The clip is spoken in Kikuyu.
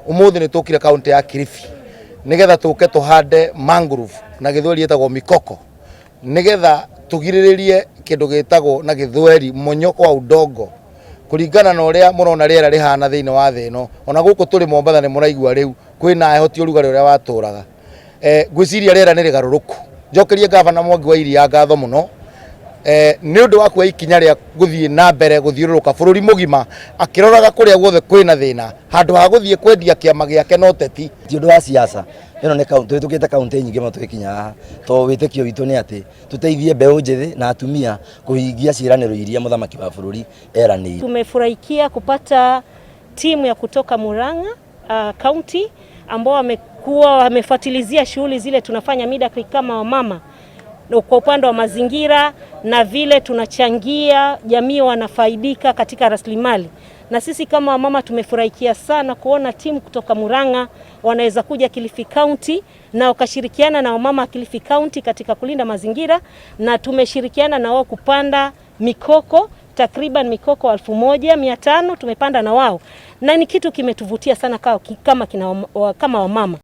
Umuthi ni tukire kaunti ya Kilifi nigetha tuke tuhande mangrove na githweri yetagwo mikoko nigetha tugiriririe kindu gitagwo na githweri monyoko wa udongo kuringana na uria murona riera rihana thiini wa thi ino. Ona guku turi Mombatha ni muraigua riu kwina heho, ti urugari uria waturaga. Ngwiciria riera ni rigaruruku. Njokerie gavana Mwangi wa Iria ngatho muno nä å ndå wa kuoya ikinya rĩa gũthiĩ na mbere gũthiũrũrũka bũrũri mũgima akĩroraga kũrĩa guothe kwĩna thĩna handũ ha gũthiĩ kwendia kĩama gĩake na ũteti. Ti ũndũ wa siasa, ĩno nĩ kaunti tũhĩtũkĩte kaunti nyingĩ mũno tũgĩkinya haha, tondũ wĩtĩkio witũ nĩ atĩ tũteithie mbeũ njĩthĩ na atumia kũhingia ciĩranĩro iria mũthamaki wa bũrũri eranĩire. Tumefurahikia kupata timu ya kutoka Murang'a County ambao wamekuwa wamefuatilizia shughuli zile tunafanya MIDACRI kama wamama kwa upande wa mazingira na vile tunachangia jamii wanafaidika katika rasilimali. Na sisi kama wamama tumefurahikia sana kuona timu kutoka Murang'a wanaweza kuja Kilifi County na wakashirikiana na wamama wa Kilifi County katika kulinda mazingira, na tumeshirikiana na wao kupanda mikoko takriban mikoko 1500 tumepanda na wao, na ni kitu kimetuvutia sana kama wamama.